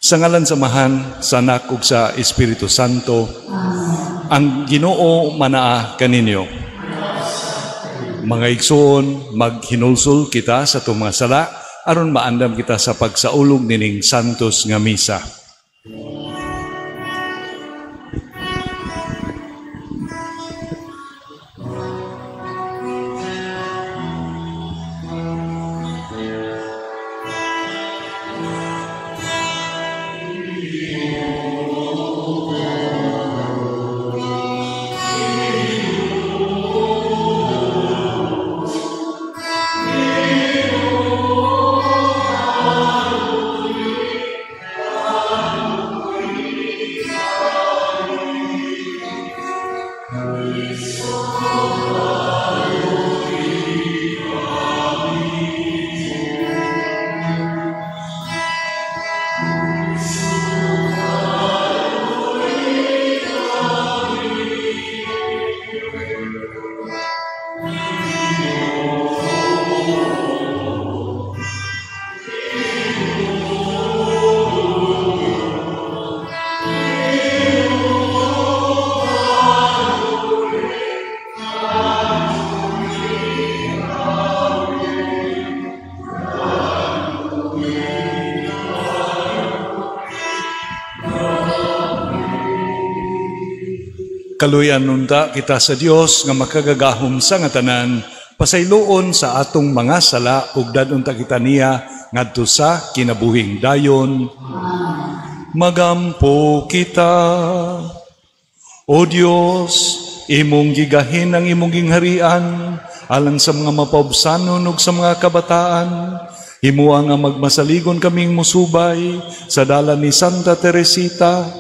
Sa ngalan sa Amahan, sa Anak ug sa Espiritu Santo. Amen. Ang Ginoo manaa kaninyo. Mga igsoon, maghinulsol kita sa atong mga sala aron maandam kita sa pagsaulog nining santos nga misa. Kaluyan nunta kita sa Dios nga makagagahom sa nga tanan, pasayloon sa atong mga sala ug dad-on ta kita niya ngadto sa kinabuhing dayon. Magampo kita. O Dios, imong gigahin ang imong gingharian alang sa mga mapaubsanon ug sa mga kabataan. Himua nga magmasaligon kaming musubay sa dalan ni Santa Teresita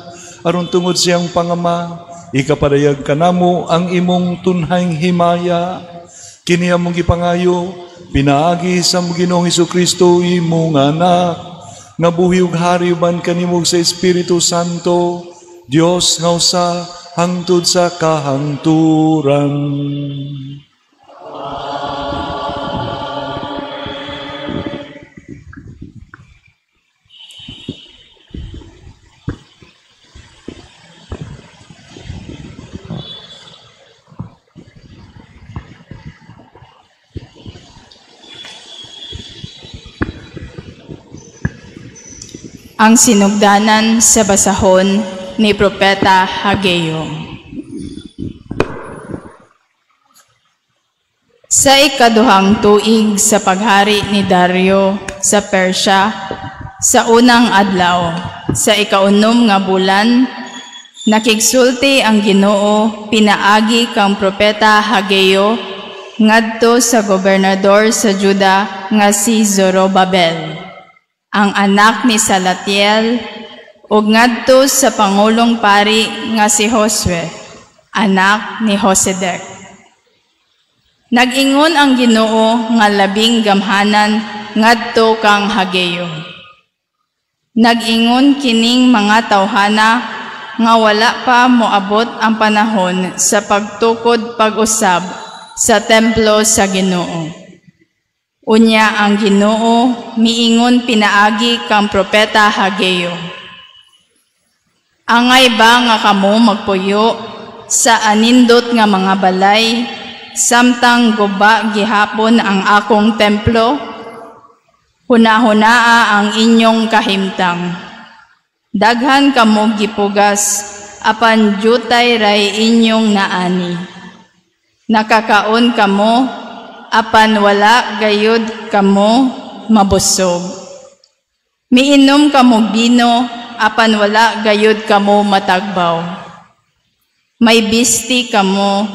aron tungod siyang pangama ikapadayag kanamo ang imong tunhayng himaya. Kini among gipangayo pinaagi sa among Ginoong Hesukristo imong anak nga buhi ug hari uban kanimo sa Espiritu Santo, Dios nga usa hangtod sa kahangturan. Ang sinugdanan sa basahon ni Propeta Hageo. Sa ikaduhang tuig sa paghari ni Dario sa Persya, sa unang adlaw, sa ikaunom nga bulan, nakigsulti ang Ginoo pinaagi kang Propeta Hageo ngadto sa gobernador sa Juda nga si Zorobabel, ang anak ni Salatiel, ug ngadto sa pangulong pari nga si Josue, anak ni Josedek. Nag-ingon ang Ginoo nga labing gamhanan ngadto kang Hageo. Nag-ingon kining mga tawhana nga wala pa moabot ang panahon sa pagtukod pag-usab sa templo sa Ginoo. Unya ang Ginoo miingon pinaagi kang Propeta Hageo. Angay ba nga kamo magpuyo sa anindot nga mga balay samtang guba gihapon ang akong templo? Hunahunaa ang inyong kahimtang. Daghan kamo gipugas apan jutay ray inyong naani. Nakakaon kamo apan wala gayud kamo mabusog. Miinom kamo bino apan wala gayud kamo matagbaw. May bisti kamo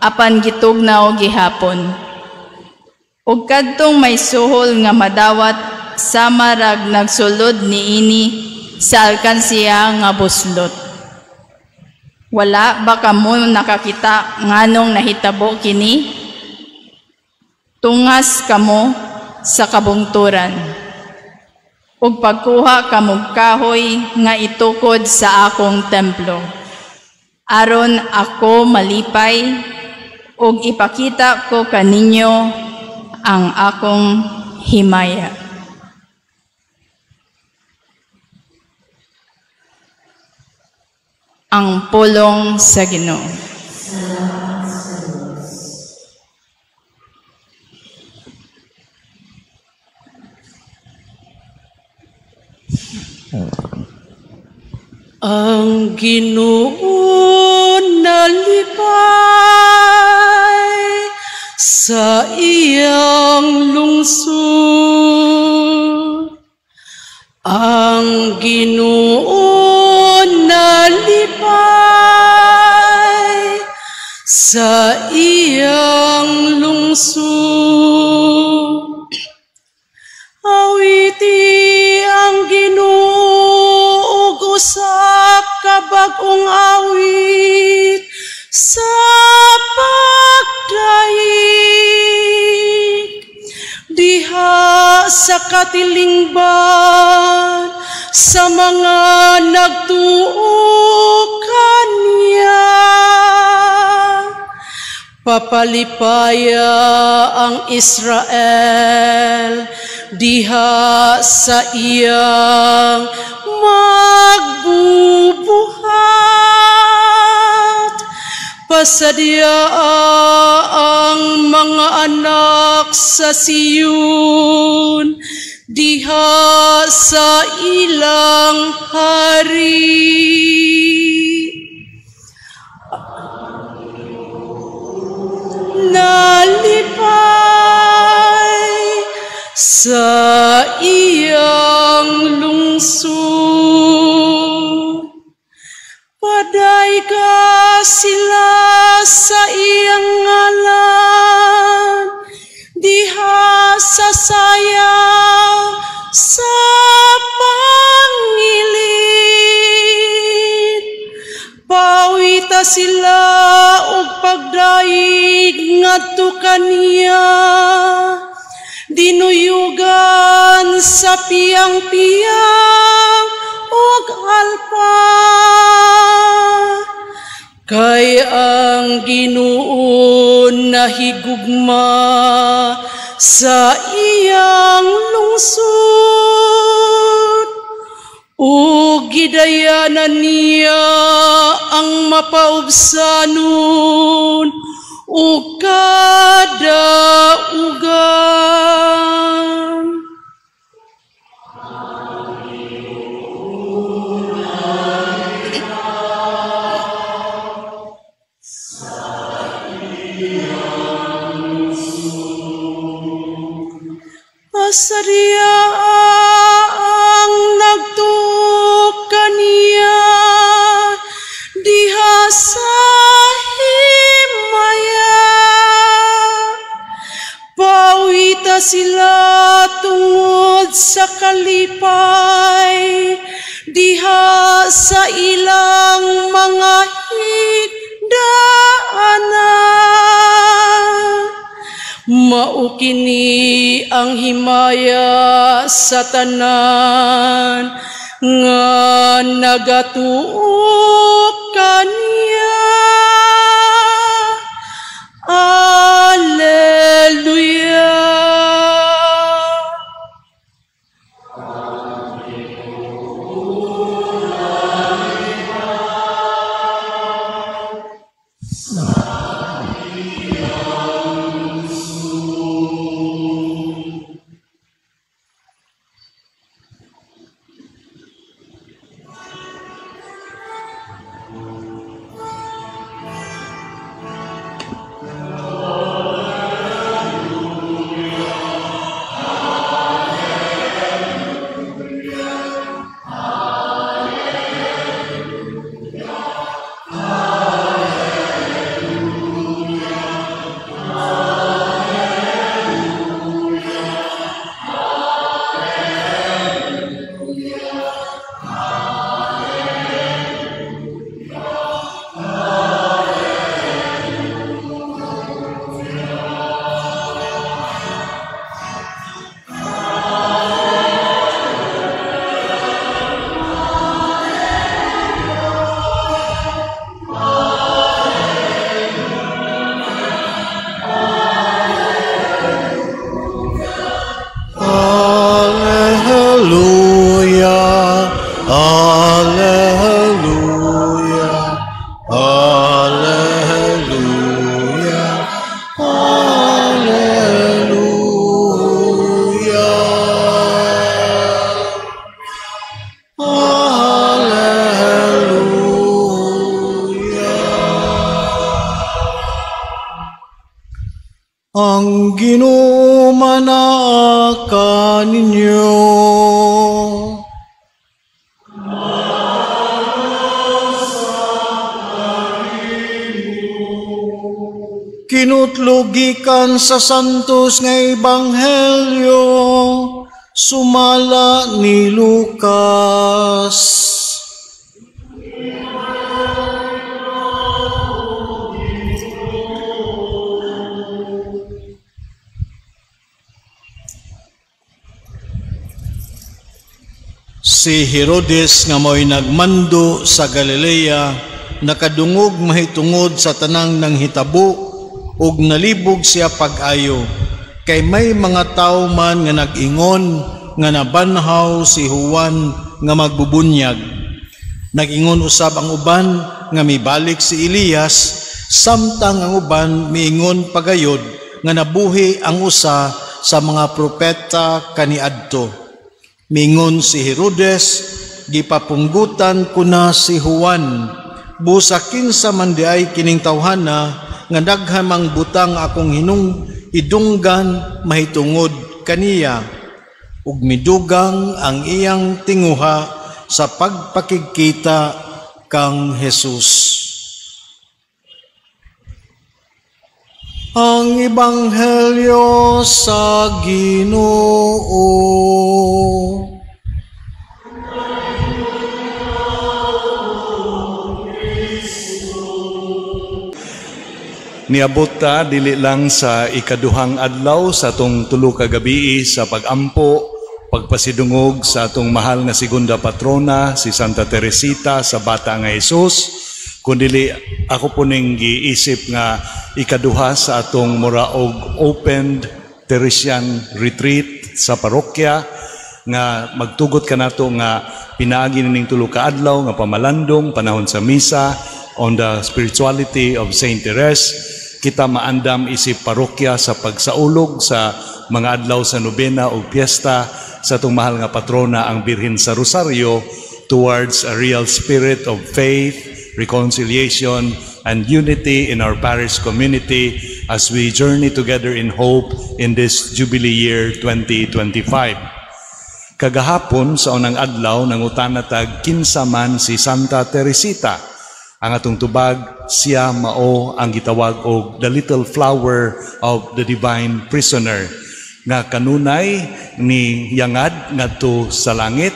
apan gitugnaw gihapon. Ug kadtong may suhol nga madawat sama rag nagsulod niini sa alkansiya nga buslot. Wala ba kamo nakakita nganong nahitabo kini? Tungas kamo sa kabungturan, ug pagkuha kamog kahoy nga itukod sa akong templo, aron ako malipay ug ipakita ko kaninyo ang akong himaya. Ang pulong sa Ginoo. Ang Ginoo nalipay sa iyang lungsod. Ang Ginoo nalipay sa iyang lungsod. Awiti ang Ginoo ug usa ka bag-ong awit sa pagdaig diha sa katilingban sa mga nagtuo kaniya. Papalipaya ang Israel diha sa iyang magbubuhat. Pasadya ang mga anak sa Siyon diha sa ilang hari. Nalipay sa iyang lungsod. Paday ka sila sa iyang ngalan, diha sa sayaw sa pangilid. Pawita sila og pagdaig ngadto kaniya, dinuyugan sa piyang-piyang og alpa. Kay ang Ginoo nahigugma sa iyang lungsod, ug gidayanan niya ang mapaubsanon ug kadaugan. Pasadya ang nagtuo kaniya diha sa himaya. Pawita sila tungod sa kalipay diha sa ilang mga higdaanan. Mao kini ang himaya sa tanan nga nagatuo kaniya. Alleluia. Alleluia, alleluia. Kinutlo gikan sa Santos nga Ebanghelyo sumala ni Lucas. Si Herodes nga mo'y nagmando sa Galilea nakadungog mahitungod sa tanang nanghitabo ug nalibog siya pag-ayo, kay may mga tawo man nga nag-ingon nga nabanhaw si Juan nga magbubunyag. Nag-ingon usab ang uban nga mibalik si Elias, samtang ang uban miingon pagayod nga nabuhi ang usa sa mga propeta kaniadto. Mingon si Herodes, gipapunggutan ko na si Juan, busa kinsa man diay kining tawhana nga daghan mang butang akong hinung idunggan mahitungod kaniya. Ug midugang ang iyang tinguha sa pagpakigkita kang Jesus. Ang Ebanghelyo sa Ginoo. Niabot ta dili lang sa ikaduhang adlaw sa atong tulo ka gabii sa pagampo, pagpasidungog sa atong mahal nga segunda patrona si Santa Teresita sa Bata nga Jesus, kundili ako po ning giisip nga ikaduha sa atong muraog opened Teresian retreat sa parokya nga magtugot kanato nga pinaagi ning tulo ka adlaw nga pamalandong panahon sa misa on the spirituality of Saint Therese. Kita maandam isip parokya sa pagsaulog sa mga adlaw sa nobena o piyesta sa atong mahal nga patrona ang Birhen sa Rosario towards a real spirit of faith, reconciliation, and unity in our parish community as we journey together in hope in this Jubilee Year 2025. Kagahapon sa unang adlaw nangutana tag kinsa man si Santa Teresita. Ang atong tubag, siya mao ang gitawag og the little flower of the divine prisoner nga kanunay ni yangad ngadto sa langit,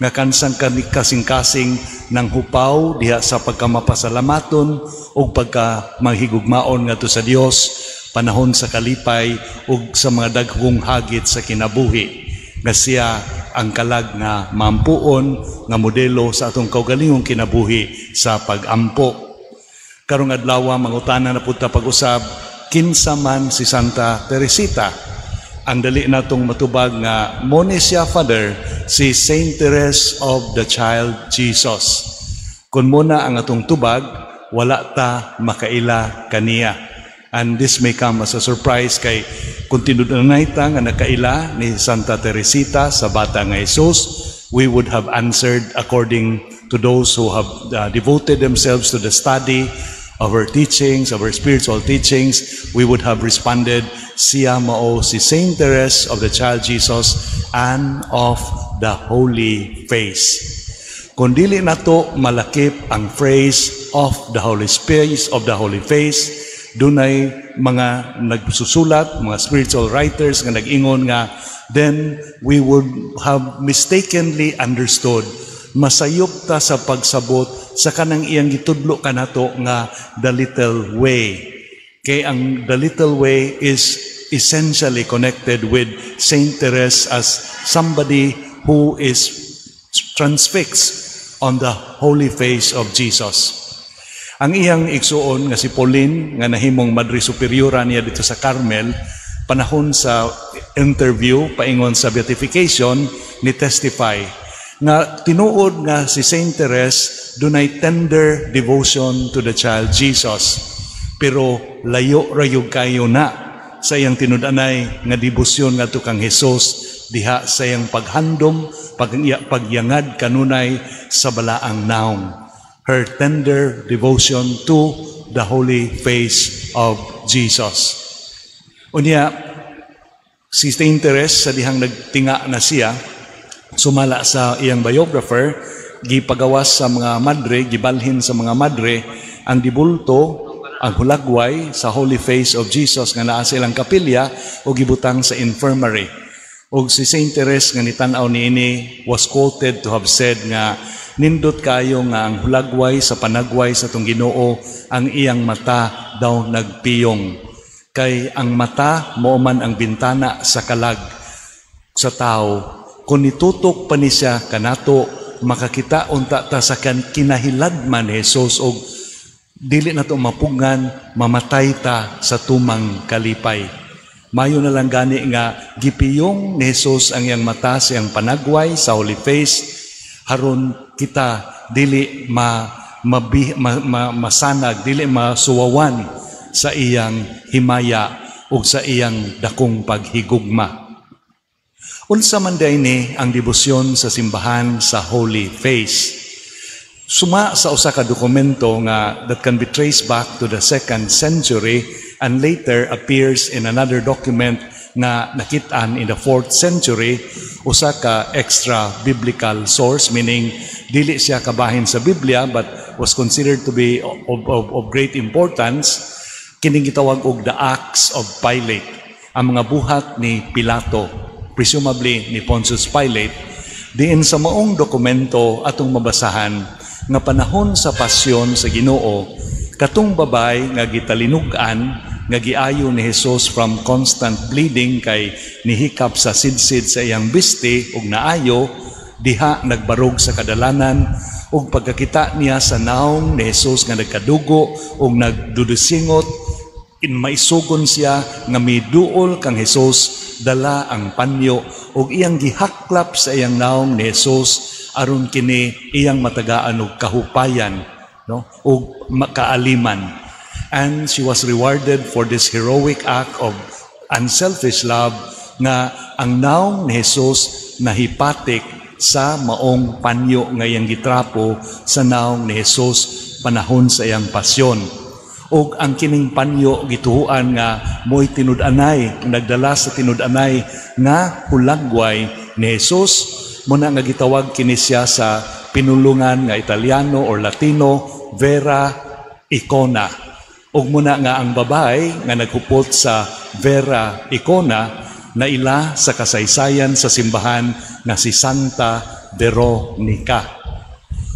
nga kansang kasing-kasing ng hupaw diha sa pagkamapasalamaton ug pagkamahigugmaon ngadto sa Dios panahon sa kalipay ug sa mga daghong hagit sa kinabuhi, nga siya ang kalag nga mampuon nga modelo sa atong kaugalingong kinabuhi sa pagampo. Karong adlaw mangutana na pud ta pag-usab kinsa man si Santa Teresita. Ang dali natong matubag nga mo ni siya, Father, si Saint Therese of the Child Jesus. Kung muna ang atong tubag, wala ta makaila kaniya. And this may come as a surprise kay kung tinud-anay ta nga nakaila ni Santa Teresita sa Bata nga Jesus, we would have answered according to those who have devoted themselves to the study of her teachings, of her spiritual teachings, we would have responded, siya mao si Saint Therese of the Child Jesus and of the Holy Face. Kung dili nato malakip ang phrase of the Holy Space, of the Holy Face, dunay mga nagsusulat, mga spiritual writers nga nag-ingon nga then we would have mistakenly understood. Masayop ta sa pagsabot sa kanang iyang gitudlo kanato nga the little way. Kay ang the little way is essentially connected with Saint Therese as somebody who is transfixed on the holy face of Jesus. Ang iyang igsuon nga si Pauline nga nahimong Madre Superiora niya dito sa Carmel, panahon sa interview paingon sa beatification ni testify nga tinuod nga si Saint Therese dunay tender devotion to the child Jesus, pero layo rayog kayo na sa iyang tinud-anay nga debosyon ngadto kang Hesus diha sa iyang paghandom pagyangad kanunay sa balaang naong. Her tender devotion to the holy face of Jesus. Unya, si Saint Therese sa dihang nagtinga na siya, sumala sa iyang biographer, gipagawas sa mga madre, gibalhin sa mga madre, ang dibulto ang hulagway sa Holy Face of Jesus nga naa sa ilang kapilya ug gibutang sa infirmary. Ug si Saint Therese nga nitan-aw niini was quoted to have said nga nindot kayo nga ang hulagway sa panagway sa atong Ginoo, ang iyang mata daw nagpiyong. Kay ang mata mao man ang bintana sa kalag sa tao. Kung nitutok pa ni siya kanato, makakita unta ta sa kan kinahiladman ni Jesus og dili na to mapugngan, mamatay ta sa tumang kalipay. Mayo na lang gani nga gipiyong ni Jesus ang iyang mata sa iyang panagway sa Holy Face aron kita dili ma, mabi, ma, ma, masanag, dili masuwawan sa iyang himaya ug sa iyang dakong paghigugma. Unsa man diay ni ang debosyon sa simbahan sa Holy Face? Suma sa usa ka dokumento nga that can be traced back to the second century and later appears in another document nga nakit-an in the fourth century, usa ka extra biblical source, meaning dili siya kabahin sa Biblia but was considered to be of great importance, kining gitawag og the Acts of Pilate, ang mga buhat ni Pilato, presumably ni Pontius Pilate. Diin sa maong dokumento atong mabasahan nga panahon sa pasyon sa Ginoo, katong babay nga gitalinugan nga giayo ni Jesus from constant bleeding kay nihikap sa sidsid sa iyang biste ug naayo, diha nagbarog sa kadalanan ug pagkakita niya sa naong ni Jesus nga nagkadugo ug nagdudusingot in, maisugon siya nga miduol kang Jesus dala ang panyo ug iyang gihaklap sa iyang naong ni Jesus aron kini iyang matagaan og kahupayan, no, ug makaaliman. And she was rewarded for this heroic act of unselfish love nga ang naong ni Jesus nahipatik sa maong panyo nga iyang gitrapo sa naong ni Jesus panahon sa iyang pasyon. Ug ang kining panyo gituhuan nga mo'y tinud-anay, nagdala sa tinud-anay nga hulagway ni Jesus. Muna nga gitawag kini siya sa pinulungan nga Italiano or Latino, Vera Icona. Ug muna nga ang babay nga naghupot sa Vera Icona naila sa kasaysayan sa simbahan nga si Santa Veronica.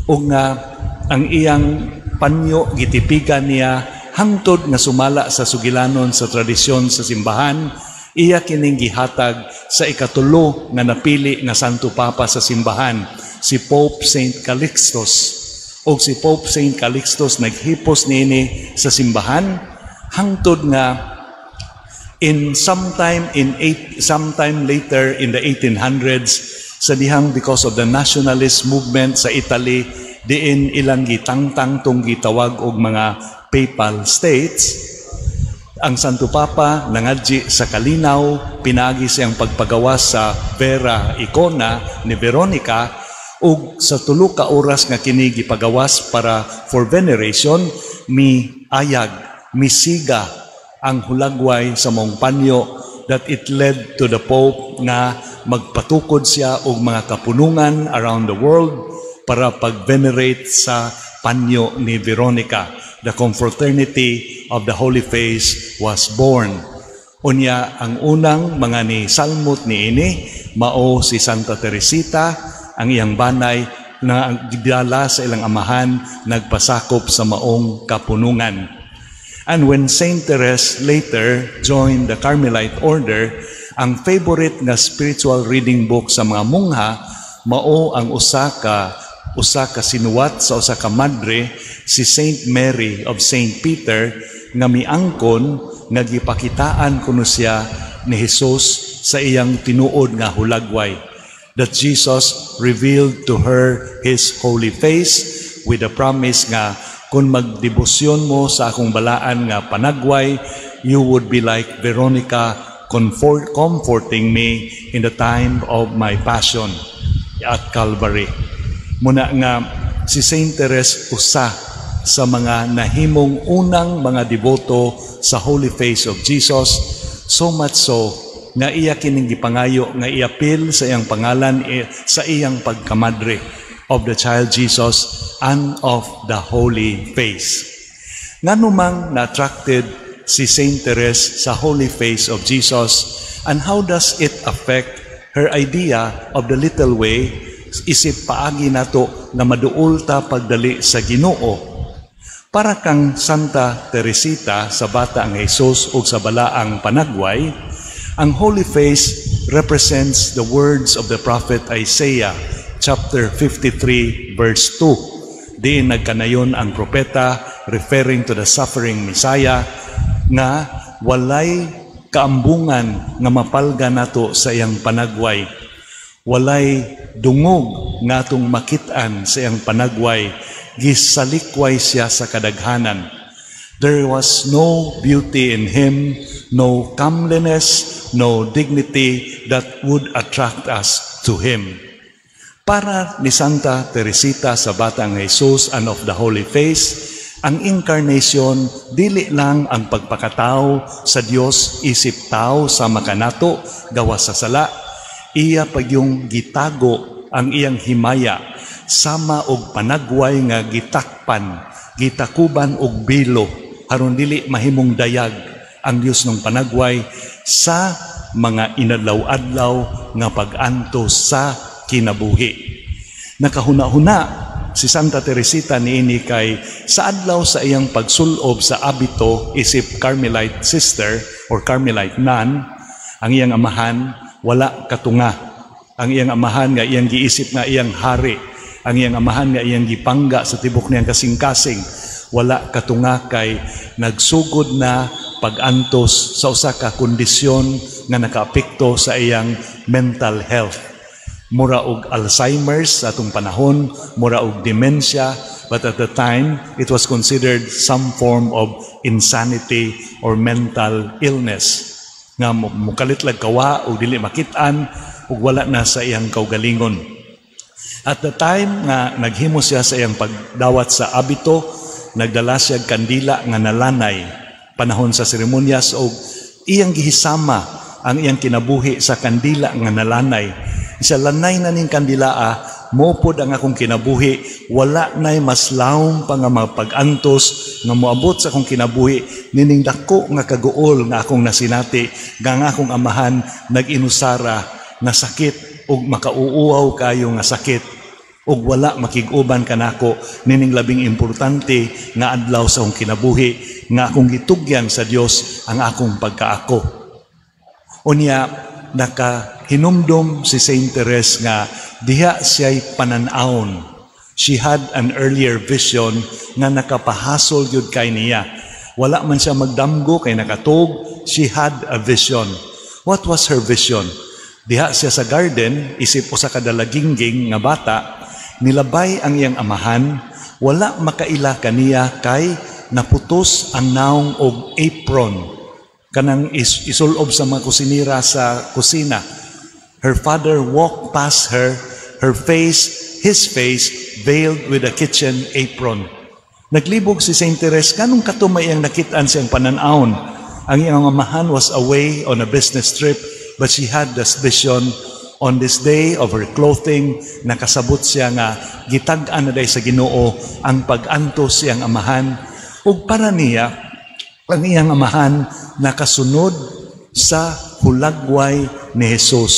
Ug nga ang iyang panyo gitipigan niya hangtod nga sumala sa sugilanon sa tradisyon sa simbahan, iya kining gihatag sa ikatulo nga napili nga Santo Papa sa simbahan, si Pope Saint Calixtus. Og si Pope Saint Calixtus naghipos niini sa simbahan hangtod nga in sometime in eight sometime later in the 1800s, sa dihang because of the nationalist movement sa Italy, diin ilang gitangtang tong gitawag og mga Papal States, ang Santo Papa nangadji sa kalinaw pinaagi siyang pagpagawas sa Vera Icona ni Veronica. Ug sa tulo ka oras nga kini gipagawas para for veneration, mi ayag, misiga ang hulagway sa maong panyo that it led to the Pope nga magpatukod siya og mga kapunungan around the world para pag-venerate sa panyo ni Veronica. The Confraternity of the Holy Face was born. Unya, ang unang mga ni salmot niini mao si Santa Teresita, ang iyang banay na gidala sa ilang amahan nagpasakop sa maong kapunungan. And when Saint Therese later joined the Carmelite Order, ang favorite nga spiritual reading book sa mga mungha mao ang usa ka sinuwat sa usa ka madre, si Saint Mary of Saint Peter, nga miangkon nga gipakitaan kuno siya ni Jesus sa iyang tinuod nga hulagway, that Jesus revealed to her his holy face with the promise nga kung magdebosyon mo sa akong balaan nga panagway, you would be like Veronica comforting me in the time of my passion at Calvary. Muna nga si Saint Therese usa sa mga nahimong unang mga deboto sa Holy Face of Jesus, so much so nga iya kining gipangayo nga iapil sa iyang pangalan sa iyang pagkamadre of the Child Jesus and of the Holy Face. Ngano mang na-attracted si Saint Therese sa Holy Face of Jesus, and how does it affect her idea of the little way isip paagi nato nga maduol ta pagdali sa Ginoo? Para kang Santa Teresita sa Bata ang Jesus ug sa Balaang Panagway, ang Holy Face represents the words of the prophet Isaiah, chapter 53, verse 2. Diin nagkanayon ang propeta, referring to the suffering Messiah, nga walay kaambungan nga mapalga nato sa iyang panagway. Walay dungog nga atong makit-an sa iyang panagway. Gisalikway siya sa kadaghanan. There was no beauty in him, no comeliness, no dignity that would attract us to him. Para ni Santa Teresita sa Batang Jesus and of the Holy Face, ang incarnation dili lang ang pagpakatao sa Dios isip tao sa makanato gawas sa sala, iya pagyung gitago ang iyang himaya sama og panagway nga gitakpan, gitakuban og bilo aron dili mahimong dayag ang Dios ng panagway sa mga inadlaw-adlaw nga pag-antos sa kinabuhi. Nakahuna-huna si Santa Teresita niini kay sa adlaw sa iyang pagsulob sa abito isip Carmelite sister or Carmelite nun, ang iyang amahan wala katunga. Ang iyang amahan nga iyang giisip nga iyang hari, ang iyang amahan nga iyang gipangga sa tibok niyang kasing-kasing, wala katunga kay nagsugod na pag-antos sa usa ka kondisyon nga nakaapekto sa iyang mental health. Mura og Alzheimer's sa atong panahon, mura og dementia, but at the time, it was considered some form of insanity or mental illness. Nga mukalit lag kawa o dili makit-an ug wala na sa iyang kaugalingon. At the time nga naghimo siya sa iyang pagdawat sa abito, nagdala siya og kandila nga nalanay panahon sa seremonyas og iyang gihisama ang iyang kinabuhi sa kandila nga nalanay. Sa lanay na ning kandila ah, mopod ang akong kinabuhi, wala nay mas lawom pa nga mapag-antos nga moabot sa akong kinabuhi nining dako nga kaguol nga akong nasinati nga ang akong amahan nag-inusara na sakit ug makauuaw kayo nga sakit ug wala makig-uban kanako nining labing importante nga adlaw sa akong kinabuhi nga akong gitugyan sa Dios ang akong pagkaako. Unya nakahinumdom si Saint Therese nga diha siya'y panan-awon. She had an earlier vision nga nakapahasol gyud kay niya. Wala man siya magdamgo kay nakatug, she had a vision. What was her vision? Diha siya sa garden, isip usa ka dalagingging nga bata, nilabay ang iyang amahan, wala makaila kaniya kay naputos ang naong og apron kanang isulob sa mga kusinira sa kusina. Her father walked past her, her face, his face, veiled with a kitchen apron. Naglibog si Saint Therese, kanong katumay ang nakitaan siyang panan-awon. Ang iyang amahan was away on a business trip, but she had this vision on this day of her clothing, nakasabot siya nga gitag-an na day sa Ginoo ang pag-antos siyang amahan. Ug para niya, ang iyang amahan nakasunod sa hulagway ni Jesus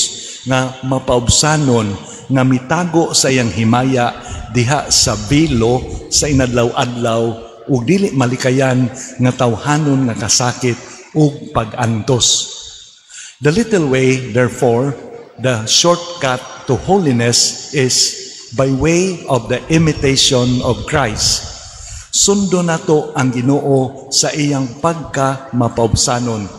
nga mapaubsanon nga mitago sa iyang himaya diha sa bilo sa inadlaw-adlaw ug dili malikayan nga tawhanon nga kasakit ug pag-antos. The little way, therefore, the shortcut to holiness is by way of the imitation of Christ. Sundo nato ang Ginoo sa iyang pagka mapaubsanon.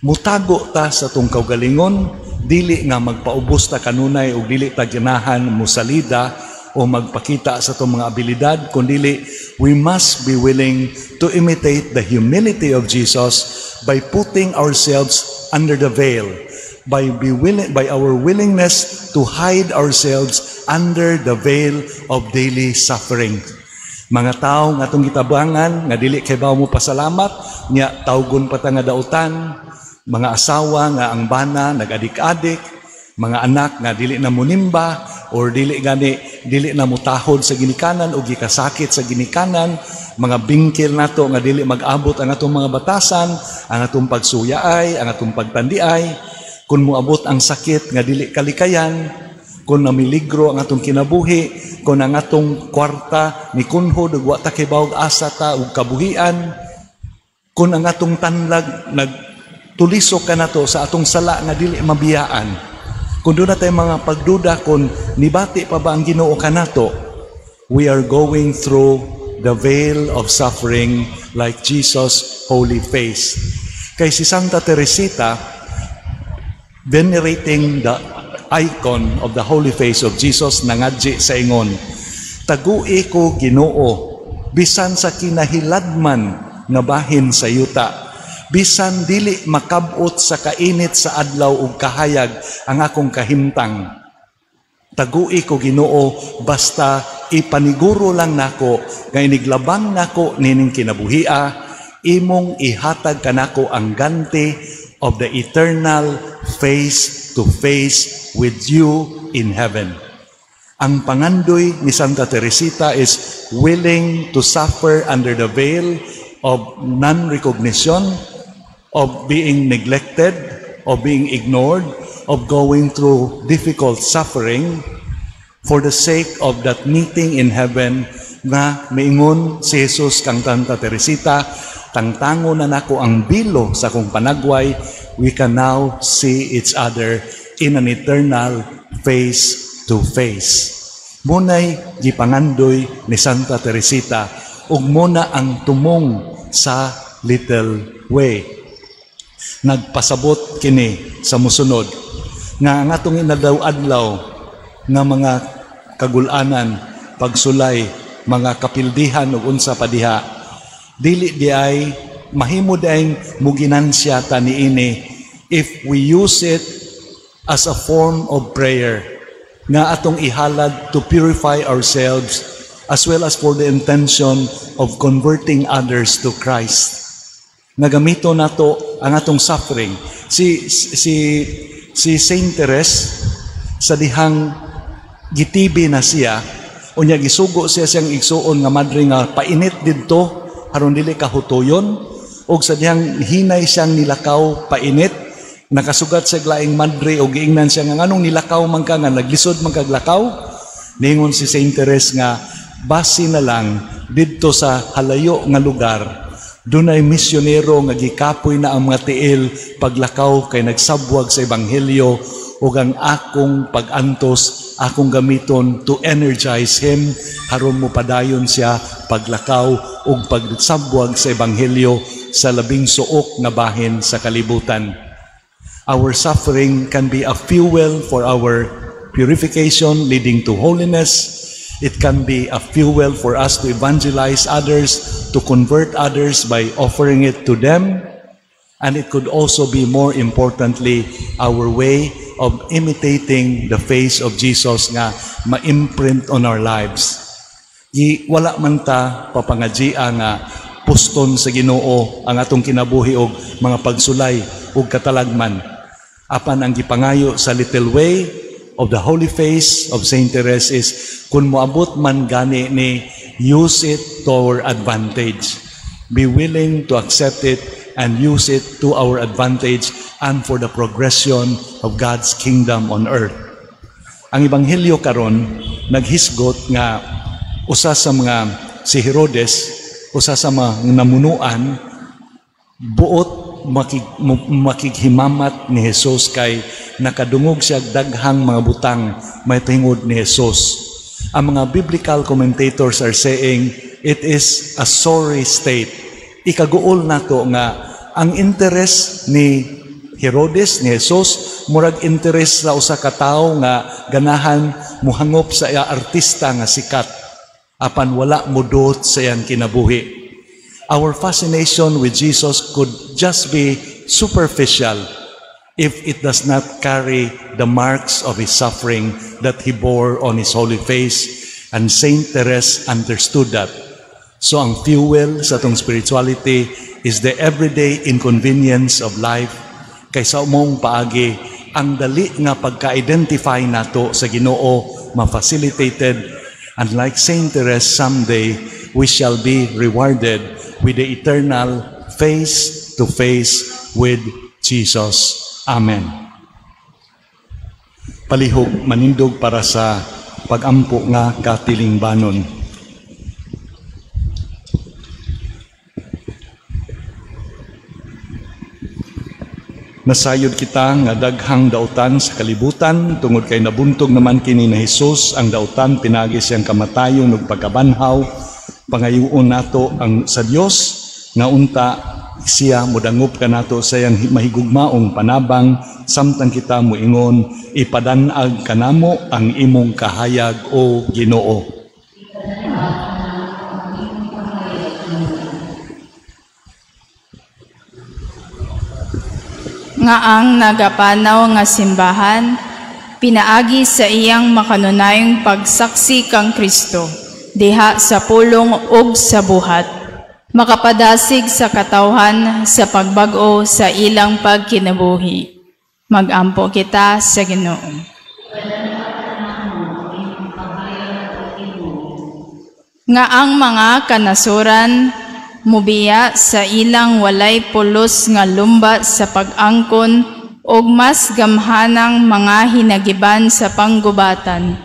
Mutago ta sa atong kaugalingon, dili nga magpaubos ta kanunay o dili ta ganahan musalida o magpakita sa atong mga abilidad, kundili we must be willing to imitate the humility of Jesus by putting ourselves under the veil, by our willingness to hide ourselves under the veil of daily suffering. Mga tao nga atong gitabangan nga dili kay mo pasalamat, nya tawgon pa ta nga dautan, mga asawa nga ang bana nagadik-adik, mga anak nga dili na munimba or dili gani dili na mutahod sa ginikanan o gikasakit sa ginikanan, mga bingkil nato nga dili mag-abot ang atong mga batasan, ang atong pagsuyaay, ang atong pagtandiay, kung moabot ang sakit nga dili kalikayan, kung namiligro ang atong kinabuhi, kung ang atong kwarta ni kunhod ug wa ta kibawog asa ta ug kabuhian, kung ang atong tanlag nagtulisok kanato sa atong sala nga dili mabiyaan, kung duna tay mga pagduda kung nibati pa ba ang Ginoo kanato, we are going through the veil of suffering like Jesus' holy face. Kay si Santa Teresita, venerating the icon of the holy face of Jesus, nangadji sa ingon, "Tagui ko, Ginoo, bisan sa kinahiladman nga bahin sa yuta, bisan dili makabot sa kainit sa adlaw ug kahayag ang akong kahimtang. Tagui ko, Ginoo, basta ipaniguro lang nako nga iniglabang nako nining kinabuhia, imong ihatag kanako ang ganti of the eternal face to face with you in heaven." Ang pangandoy ni Santa Teresita is willing to suffer under the veil of non-recognition, of being neglected, of being ignored, of going through difficult suffering for the sake of that meeting in heaven nga miingon si Jesus kang Santa Teresita, "Tangtango na nako ang bilo sa akong panagway, we can now see each other in an eternal face to face." Munay gipangandoy ni Santa Teresita ug muna ang tumong sa Little Way. Nagpasabot kini sa musunod nga ang atong inadlaw-adlaw nga mga kagulanan, pagsulay, mga kapildihan ug unsa pa diha, dili di ay mahimo diay muginansya ta niini if we use it as a form of prayer nga atong ihalad to purify ourselves as well as for the intention of converting others to Christ. Nga gamito nato ang atong suffering. Si Saint Therese, sa dihang gitibi na siya, unya gisugo siya siyang igsuon nga madre nga painit didto aron dili ka hutoyon, ug sa dihang hinay siyang nilakaw painit, nakasugat sa laing madre og giingnan siya nga nganong nilakaw man ka, nga naglisod man kag lakaw. Ningon si Saint Therese nga basi na lang didto sa halayo nga lugar dunay misyonero nga gikapoy na ang mga tiil paglakaw kay nagsabwag sa ebanghelyo, ug ang akong pag-antos akong gamiton to energize him aron mo padayon siya paglakaw ug pagsabwag sa ebanghelyo sa labing suok nga bahin sa kalibutan. Our suffering can be a fuel for our purification leading to holiness. It can be a fuel for us to evangelize others, to convert others by offering it to them. And it could also be, more importantly, our way of imitating the face of Jesus nga ma-imprint on our lives. Gi, wala man ta papangadjia nga puston sa Ginoo ang atong kinabuhi og mga pagsulay ug katalagman. Apan ang gipangayo sa Little Way of the Holy Face of Saint Therese is kung moabot man gani ni, use it to our advantage. Be willing to accept it and use it to our advantage and for the progression of God's kingdom on earth. Ang ebanghelyo karon naghisgot nga usa sa mga si Herodes, usa sa mga namunuan, buot makighimamat ni Jesus kay nakadungog siya daghang mga butang may tingod ni Jesus. Ang mga biblical commentators are saying it is a sorry state. Ikaguol nato nga ang interest ni Herodes ni Jesus murag interest sa usa ka tawo nga ganahan muhangop sa iya artista nga sikat apan wala modot sa iyang kinabuhi. Our fascination with Jesus could just be superficial if it does not carry the marks of his suffering that he bore on his holy face. And Saint Therese understood that. So ang fuel sa atong spirituality is the everyday inconvenience of life kay sa umong paagi ang dali nga pagka-identify nato sa Ginoo ma-facilitated, and like Saint Therese, someday we shall be rewarded with the eternal face to face with Jesus. Amen. Palihog manindog para sa pagampo nga katilingbanon. Nasayod kita nga daghang dautan sa kalibutan tungod kay nabuntog naman kini ni Hesus ang dautan pinagi siyang kamatayon ug pagkabanhaw. Pangayuon nato ang sa Dios nga unta siya modangop kanato sa iyang mahigugmaong panabang samtang kita moingon, ipadan-ag kanamo ang imong kahayag, o Ginoo. Nga ang nagapanaw nga simbahan, pinaagi sa iyang makanunayong pagsaksi kang Kristo, diha sa pulong ug sa buhat, makapadasig sa katawhan sa pagbag-o sa ilang pagkinabuhi. Magampo kita sa Ginoo. Nga ang mga kanasuran mubiya sa ilang walay pulos nga lumba sa pag-angkon og mas gamhanang mga hinagiban sa panggubatan.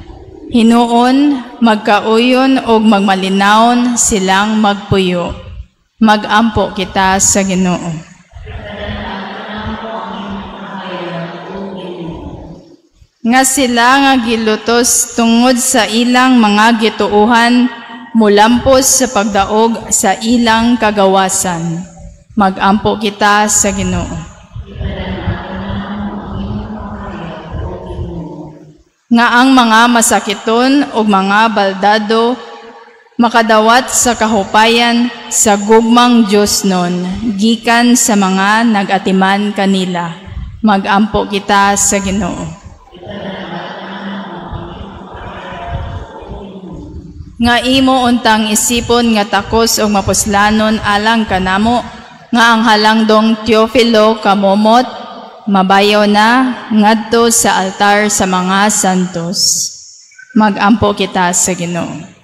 Hinuon, magkauyon og magmalinawon silang magpuyo. Magampo kita sa Ginoo. Nga sila nga gilutos tungod sa ilang mga gituohan, mulampos sa pagdaog sa ilang kagawasan. Magampo kita sa Ginoo. Nga ang mga masakiton ug mga baldado makadawat sa kahupayan sa gugmang Dios nun, gikan sa mga nag-atiman kanila. Magampo kita sa Ginoo. Nga imo untang isipon nga takos og mapuslanon alang kanamo, nga ang halangdong Teofilo kamomot mabayaw na ngadto sa altar sa mga santos. Magampo kita sa Ginoo.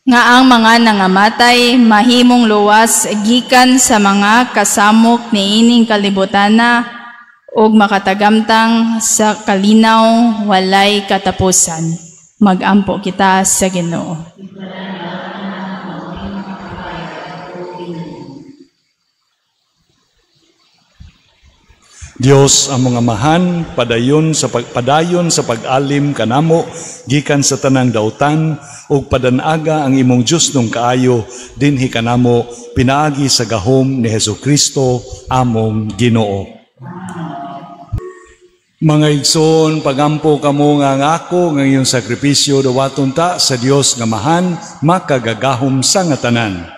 Nga ang mga nangamatay mahimong luwas gikan sa mga kasamok niining kalibutana ug makatagamtang sa kalinaw walay katapusan. Magampo kita sa Ginoo. Dios among Amahan, padayon sa pag-alim kanamo gikan sa tanang dautan ug padanaga ang imong Dios nung kaayo dinhi kanamo pinaagi sa gahom ni Hesukristo among Ginoo. Mga igsoon, pagampo kamo nga ang ako nga iyong sakripisyo dawaton ta sa Dios nga Amahan makagagahom sa nga tanan.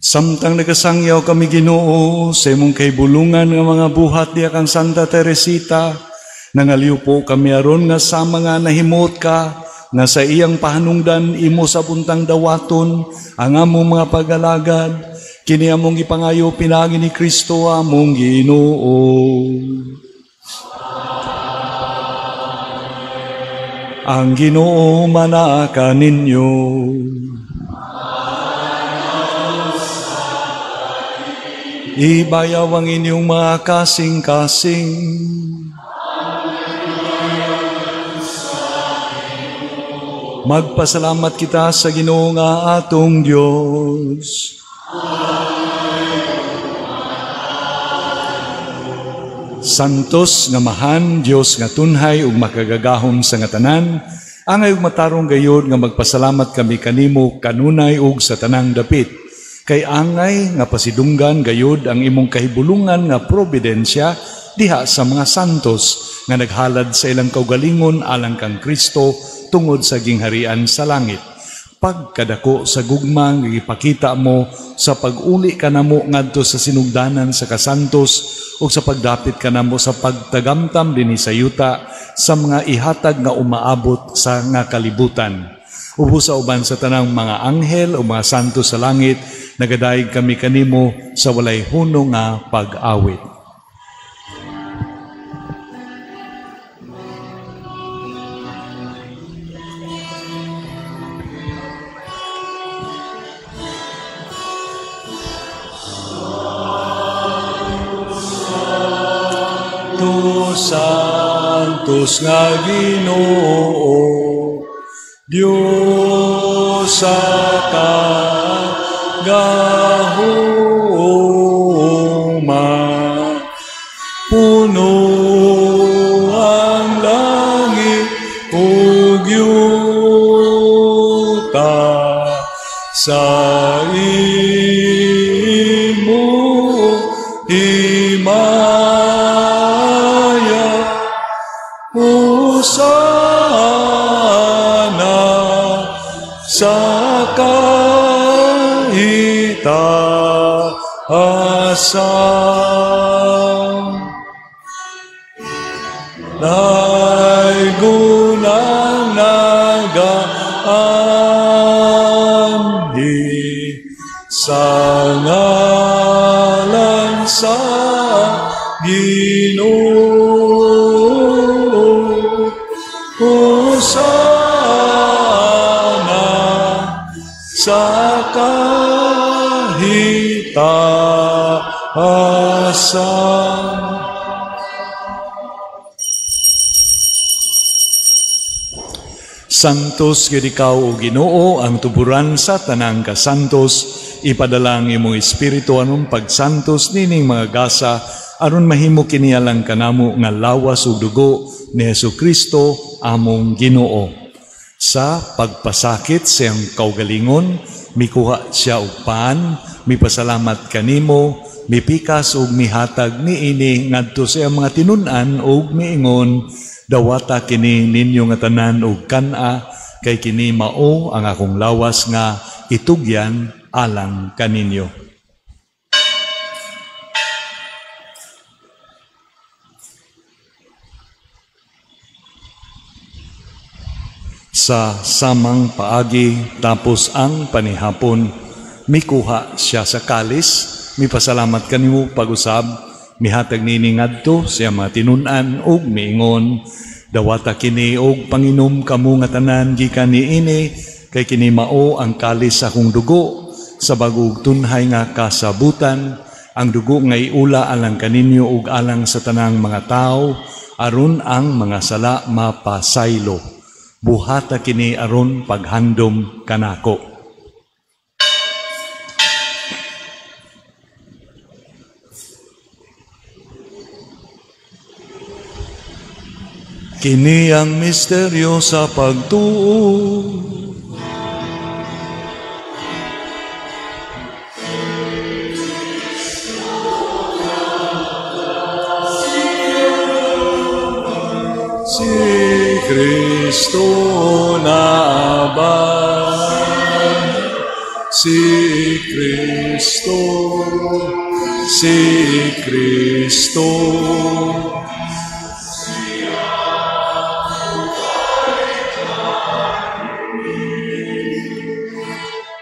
Samtang nagasangyaw kami Ginoo sa imong kahibulungan nga mga buhat diha kang Santa Teresita, nangaliw po kami aron nga sa mga nahimot ka nga sa iyang pahanungdan imo sa buntang dawaton ang among mga pagalagad, kini among gipangayo pinaagi ni Kristo among Ginoo. Ang Ginoo manaa kaninyo. Ibayaw ang inyong mga kasing-kasing. Magpasalamat kita sa Ginoo nga atong Dios. Santos nga Mahan, Dios nga tunhay ug makagagahom sa nga tanan, angay ug matarong gayod nga magpasalamat kami kanimo kanunay ug sa tanang dapit. Kay angay nga pasidunggan gayod ang imong kahibulungan nga providensya diha sa mga santos nga naghalad sa ilang kaugalingon alang kang Kristo tungod sa gingharian sa langit. Pagkadako sa gugma nga gipakita mo sa pag-uli kanamo ngadto sa sinugdanan sa kasantos ug sa pagdapit kanamo sa pagtagamtam dinhi sa yuta sa mga ihatag nga umaabot sa nga kalibutan. Ubo sa uban sa tanang mga anghel o mga santo sa langit, nagadayeg kami kanimo sa walay hunong nga pag-awit. Santos nga Ginoo, Dios sa kagahuma, puno ang langit ug yuta sa imo himaya. Hosana sa kahitaasan. Laygunang nagaanhi sa ngalan sa Ginoo. Hosana sa kahitaasan. Santos gyud ikaw o Ginoo, ang tuburan sa tanang kasantos. Ipadala ang imong espiritu aron pagsantos nining mga gasa, aron mahimo kini alang kanamo nga lawas ug dugo ni Hesukristo among Ginoo. Sa pagpasakit sa iyang kaugalingon, mikuha siya og pan, mipasalamat kanimo, mipikas ug mihatag niini ngadto sa iyang mga tinun-an ug miingon, dawata kini ninyo nga tanan ug kan-a, kay kini mao ang akong lawas nga itugyan alang kaninyo. Sa samang paagi tapos ang panihapon, mikuha siya sa kalis, mipasalamat kanimo pag-usab, mihatag niini ngadto sa mga tinun-an ug miingon, dawata kini og panginom kamo nga tanan gikan niini, kay kini mao ang kalis sa akong dugo sa bag-ong tunhay nga kasabutan, ang dugo nga iula alang kaninyo ug alang sa tanang mga tawo, aron ang mga sala mapasaylo. Buhata kini aron paghandom kanako. Kini ang misteryo sa pagtuo. Si Kristo naabay, si Kristo, si Kristo.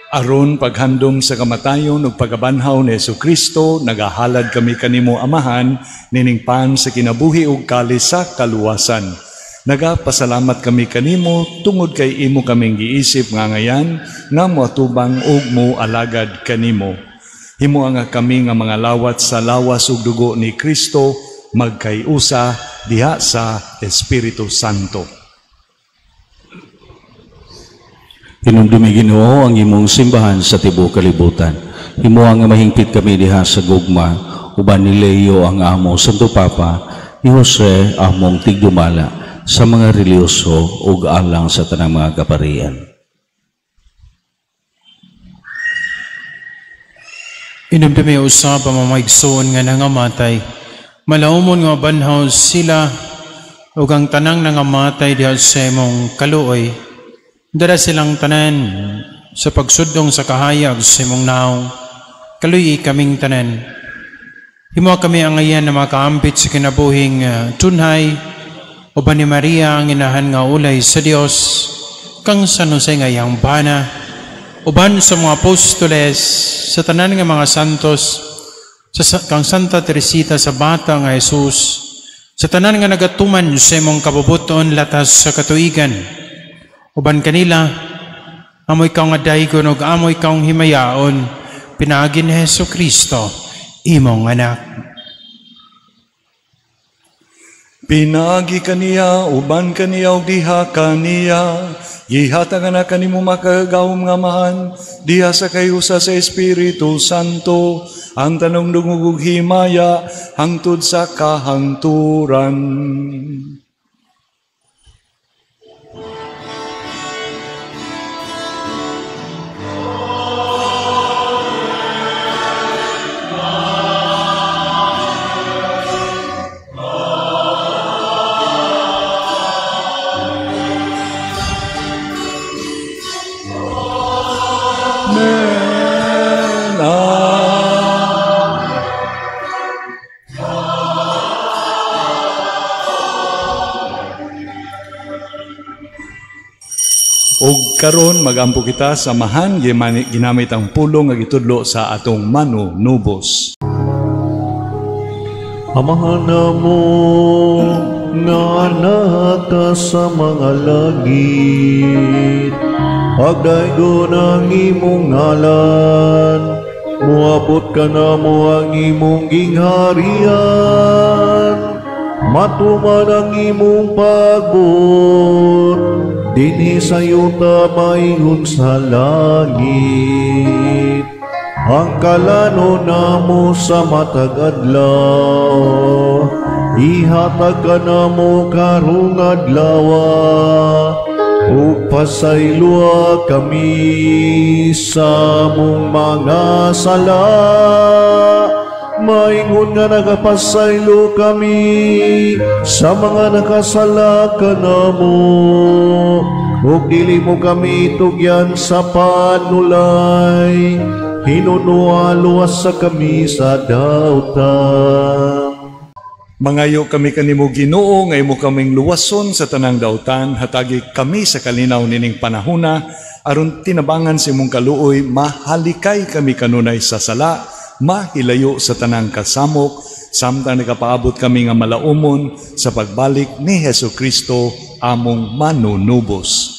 Aron paghandom sa kamatayon ug pagabanhaw ni Hesukristo, nagahalad kami kanimo Amahan, nining pan sa kinabuhi ug kalis sa kaluwasan. Nagapasalamat kami kanimo tungod kay imo kaming giisip nga ngayan nga moatubang ug moalagad kanimo. Himoa nga kami nga mga lawat sa lawas ug dugo ni Kristo magkayusa diha sa Espiritu Santo. Hinumdumi Ginoo ang imong simbahan sa tibuok kalibutan. Himoa nga mahingpit kami diha sa gugma uban ni Leo ang among Santo Papa, ni Jose among tigdumala, sa mga relihiyoso ug alang sa tanang mga kaparian. Inumdumi usab ang mga maigsoon nga nangamatay. Malaumon nga banhaw sila ug ang tanang nangamatay diha sa imong kaluoy. Dara silang tanan sa pagsudong sa kahayag sa imong naong. Kaluoy kaming tanan. Himo kami ang ngayan na makaampit sa kinabuhing tunhay, uban ni Maria ang inahan nga ulay sa Dios, kang San Jose nga iyang bana, uban sa mga apostoles, sa tanan nga mga santos, sa kang Santa Teresita sa bata nga Jesus, sa tanan nga nagatuman sa imong kabubuton latas sa katuigan. Uban kanila, amoy kang adaygon ug amoy kang himayaon, pinaagi ni Hesus Kristo, imong anak. Pinaagi kaniya, uban kaniya ug diha kaniya, gihatag na kanimo makagagahom nga Amahan, diha sa kayusa sa Espiritu Santo, ang tanong dungog ug himaya hangtod sa kahangturan. Og karon magampo kita sa Amahan, ginamit ang pulong nga gitudlo sa atong manunubos. Amahan namo nga naka sa mga langit, pagdaygon ang imong ngalan, moabot ka namo ang imong gingharian, matuman ang imong pagbuot, dinhi sa yuta maingon sa langit. Ang kalano namo sa matag adlaw, ihatag ka namo karong adlaw, ug pasayloa kami sa among mga sala, maingon nga nagapasaylo kami sa mga nakasala kanamo, ug dili mo kami tugyan sa panulay, hinunoa luwas sa kami sa dautan. Mangayo kami kanimo Ginoo nga imo kaming luwason sa tanang dautan, hatagi kami sa kalinaw nining panahona, aron tinabangan sa imong kaluoy, mahalikay kami kanunay sa sala, mahilayo sa tanang kasamok, samtang nakapaabot kami nga malaumon sa pagbalik ni Hesus Kristo among manunubos.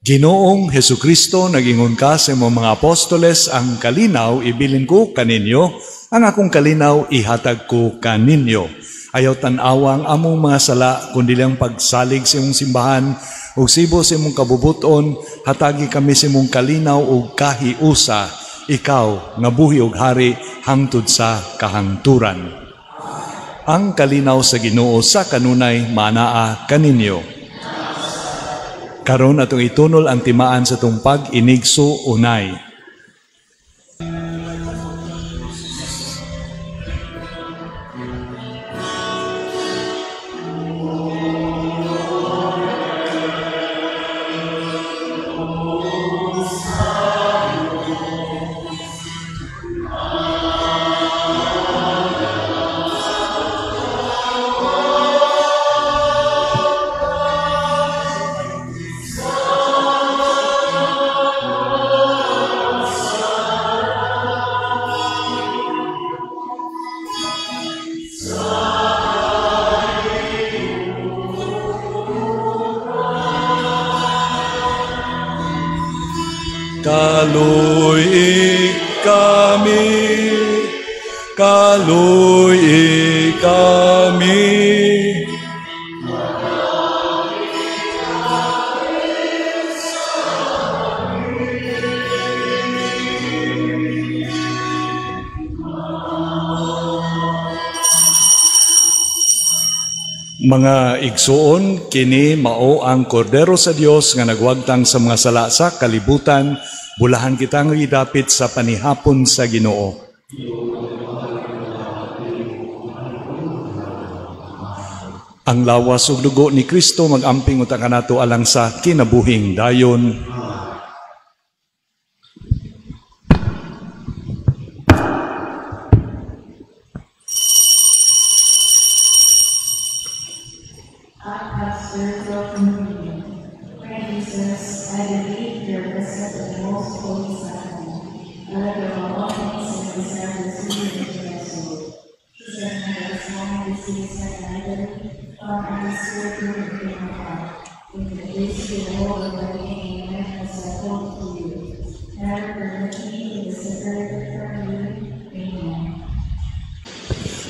Ginoong Hesukristo, nag-ingon ka sa imong mga apostoles, ang kalinaw ibilin ko kaninyo, ang akong kalinaw ihatag ko kaninyo. Ayaw tan-awa ang among mga sala, kundi lang pagsalig sa imong simbahan, ug sibo sa imong kabubuton, hatagi kami sa imong kalinaw ug kahiusa, ikaw nga buhi ug hari hangtod sa kahangturan. Ang kalinaw sa Ginoo sa kanunay manaa kaninyo. Karon atong itunol ang timaan sa atong pag-inigso unay. Kaluy kami, Mga igsuon, kini mao ang kordero sa Dios nga nagwagtang sa mga sala sa kalibutan. Bulahan kita nga gidapit sa panihapon sa Ginoo. Ang lawas ug dugo ni Kristo magamping unta kanato alang sa kinabuhing dayon.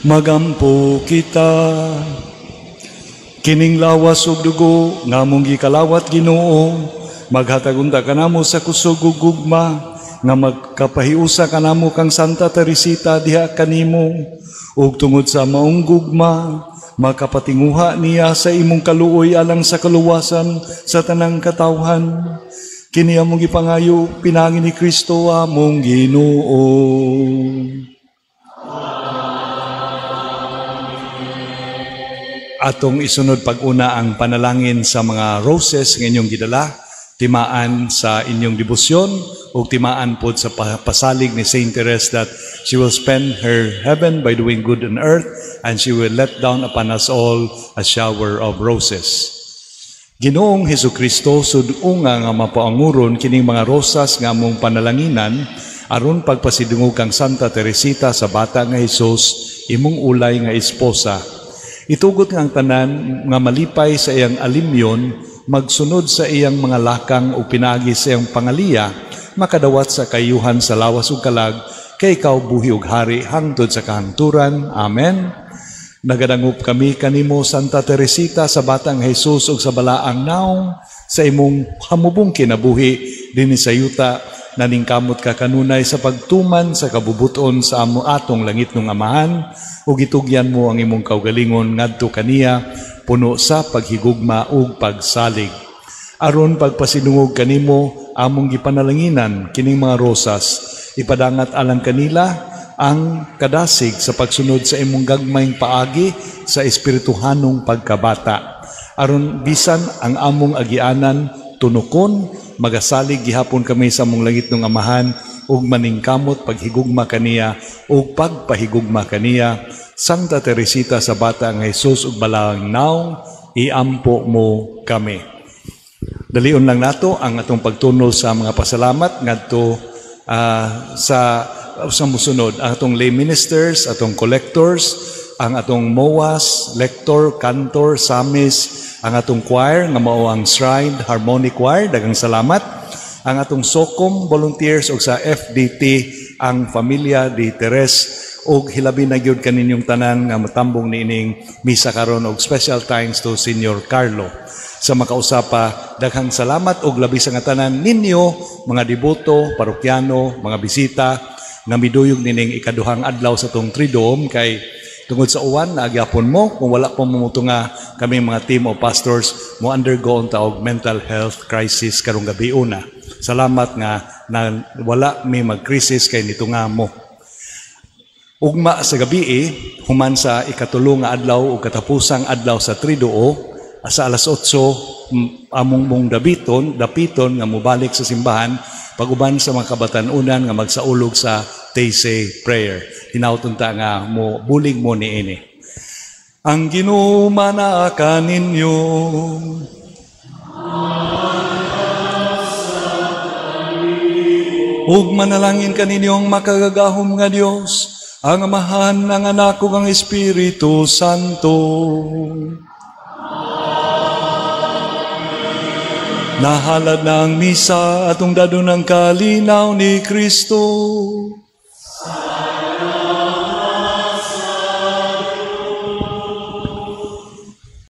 Magampo kita. Kining lawas ug dugo nga among gikalawat Ginoo, maghatag unta kanamo sa kusog ug gugma nga magkapahiusa kanamo kang Santa Teresita diha kanimo, ug tungod sa maong gugma makapatinguha niya sa imong kaluoy alang sa kaluwasan sa tanang katawhan. Kini among gipangayo pinaagi ni Kristo among Ginoo. Atong isunod pag-una ang panalangin sa mga roses nga inyong gidala, timaan sa inyong debosyon ug timaan pod sa pasalig ni Saint Therese that she will spend her heaven by doing good on earth and she will let down upon us all a shower of roses. Ginoong Hesukristo, sud-unga nga mapaanguron kining mga rosas nga among panalanginan aron pagpasidungog kang Santa Teresita sa bata nga Hesus, imong ulay nga esposa. Itugot nga ang tanan nga malipay sa iyang alimyon, magsunod sa iyang mga lakang o pinaagi sa iyang pangaliya, makadawat sa kayuhan sa lawas ug kalag, kay ikaw buhi ug hari hangtod sa kahangturan. Amen. Nagadangup kami kanimo, Santa Teresita, sa batang Jesus ug sa balaang naong sa imong hamubong kinabuhi dinhi sa yuta, naningkamot ka kanunay sa pagtuman sa kabubuton sa amo atong langitnong Amahan, ug gitugyan mo ang imong kaugalingon ngadto kaniya puno sa paghigugma ug pagsalig. Aron pagpasinungog kanimo among gipanalanginan kining mga rosas, ipadangat alang kanila ang kadasig sa pagsunod sa imong gagmayng paagi sa espirituhanong pagkabata. Aron bisan ang among agianan tunukon, magasalig gihapon kami sa among langitnong Amahan ug maningkamot paghigugma kaniya ug pagpahigugma kaniya. Santa Teresita sa bata nga Hesus ug balaang naong, iampo mo kami. Dalion lang nato ang atong pagtunol sa mga pasalamat ngadto sa musunod, ang atong lay ministers, atong collectors, ang atong MOAS, lector, cantor, samis, ang atong choir nga mao ang Shrine Harmonic Choir, daghang salamat. Ang atong SOCOM volunteers ug sa FDT ang Familia de Teres, ug hilabi na gyud kaninyong tanan nga matambong niining misa karon, og special thanks to Senior Carlo. Sa makausapa, daghang salamat og labi sa nga tanan ninyo mga deboto, parokyano, mga bisita nga miduyog nining ikaduhang adlaw sa tong Triduum, kay tungod sa uwan naagyapon mo. Kung wala pa mo nga kami mga team of pastors mo undergo unta og mental health crisis karong gabi una. Salamat nga na wala may magkrisis kay nito nga mo. Ugma sa gabi, human sa ikatulo nga adlaw o katapusang adlaw sa Triduo sa alas 8 among mong dapiton nga mobalik sa simbahan paguban sa mga kabatan-unan nga magsaulog sa Taizé prayer. Hinauton ta nga mo bulig mo niini. Ang Ginoo manaa kaninyo. Ug manalangin kaninyo ang makagagahom nga Dios, ang Amahan, ang Anak ug ang Espiritu Santo. Nahalad na ang misa atong dadon ang kalinaw ni Kristo.